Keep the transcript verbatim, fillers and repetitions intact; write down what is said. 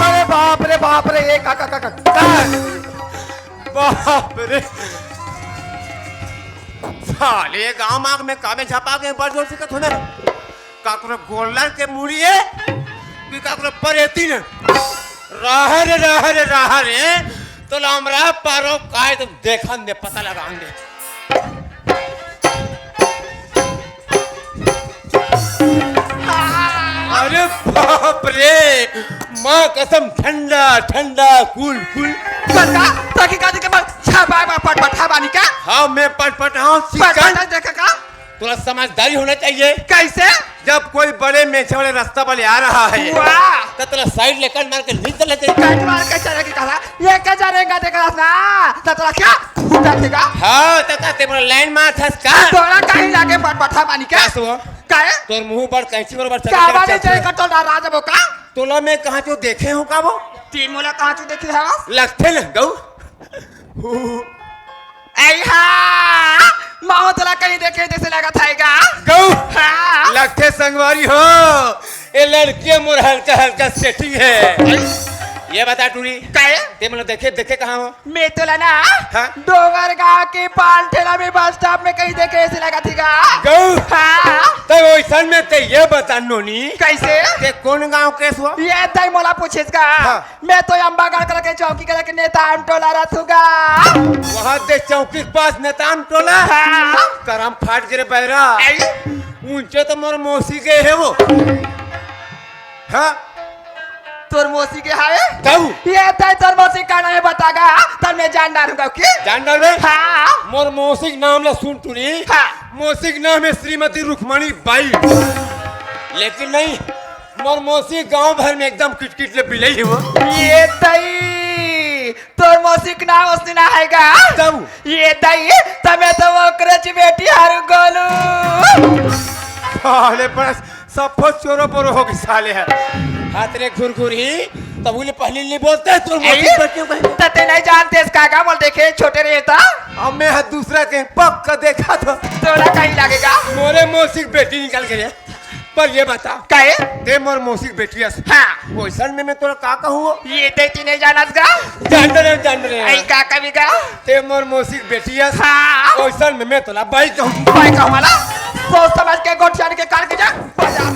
अरे बाप रे, बाप रे, ये का, का, का, का, का? बाप रे, साले गांव माग में कामे झपा के बड़ जोर से कथो ना, काकरो गोल्लर के मुड़ी है कि काकरो परेती ने। रह रे, रह रे, रह रे, तो लामरा पारो काय तुम देखन दे, पता लगान दे। अरे बाप रे, माँ कसम, ठंडा ठंडा, कूल कूल। बड़का, ताकि का दिखे बस छा बा, बा, पट, पट, छा बानी का? हाँ, मैं पटपट, हाँ, पट, चिकन। पट, देखा का? थोड़ा समझदारी होना चाहिए। कैसे? जब कोई बड़े मेछे वाले रास्ता वाले आ रहा है, वाह! तो थोड़ा साइड लेकर मार के नीचे ले जाइए। कट मार के चले की कहा, ये क्या जानेगा देखा ना? तो थोड़ा क्या खुदा देगा? हाँ, तो कहते बोला लाइन मार था का? थोड़ा कहीं लागे पट, पट, छा बानी का? क्या सुआ? काहे? तोर मुंह पर कैंची बरोबर चल का चल बात है, चल। तेरे कटोल ना राज वो का? तोला मैं कहाँ चो देखे हूँ का वो? ती मोला कहाँ चो देखे हस? लगथे न गऊ। अइहा, माओ तोला कहीं देखे जैसे लगा थाएगा। गऊ। हाँ। लगथे संगवारी हो, ये लड़के मोर हल्का हल्का सेटिंग है। ये बता टूरी, काहे? ते मोला देखे, देखे कहाँ हो? मैं तोला ना हाँ? डोंगरगांव के पान ठेला में बस स्टॉप में कहीं देखे ऐसे लगा थी गा। गऊ। हाँ। तो वैसन में ते ये बता नोनी। कैसे? ते कौन गांव के सो? ये तई मोला पूछेस का? हाँ। मैं तो अम्बागढ़ कर के चौकी कर के नेताम टोला रथूगा। वहाँ ते चौकी के पास नेताम टोला? हाँ। करम फाट गिरे बैरा। आई। ऊंचे तो मोर मौसी गए है वो। हाँ। तोर मौसी के हाय? तऊ? ये तय तोर मौसी का नाम है बतागा, तब मैं जान डालूंगा, ओके? जान डाल बे? हाँ। मोर मौसी के नाम ला सुन टूरी। हाँ। मौसी के नाम है श्रीमती रुक्मणी बाई। लेकिन नहीं, मोर मौसी गांव भर में एकदम किटकिट ले बिलई है वो। ये तई, तोर मौसी के नाम उसने ना हैगा? तऊ? ये तई, तब मैं तो वो क्रच बेटी हारू गोलू। साले बस सफो चोरो बोरो हो गई साले है। हाथ रे घुरघुरी, तब उले पहले नहीं बोलते, तोर मौसी ए? बच्चे को। त ते नहीं जानते इसका का बोल देखे, छोटे रहे था। अब मैं हाथ दूसरा के पक्का देखा था। तोरा कहीं लगेगा। मोरे मौसी की बेटी निकल गई है। पर ये बता। काहे? ते मोर मौसी की बेटी अस। हाँ। वैसन में मैं तोरा का कहूँ? ये ते ती नहीं जानत गा? जान रहे, जान रहे। आई का कभी गा? ते मोर मौसी की बेटी अस। हाँ। वैसन में मैं तोला बाई कहूँ। बाई कहूँ वाला? सोच समझ के गोठियान के काट के जा। बाजार।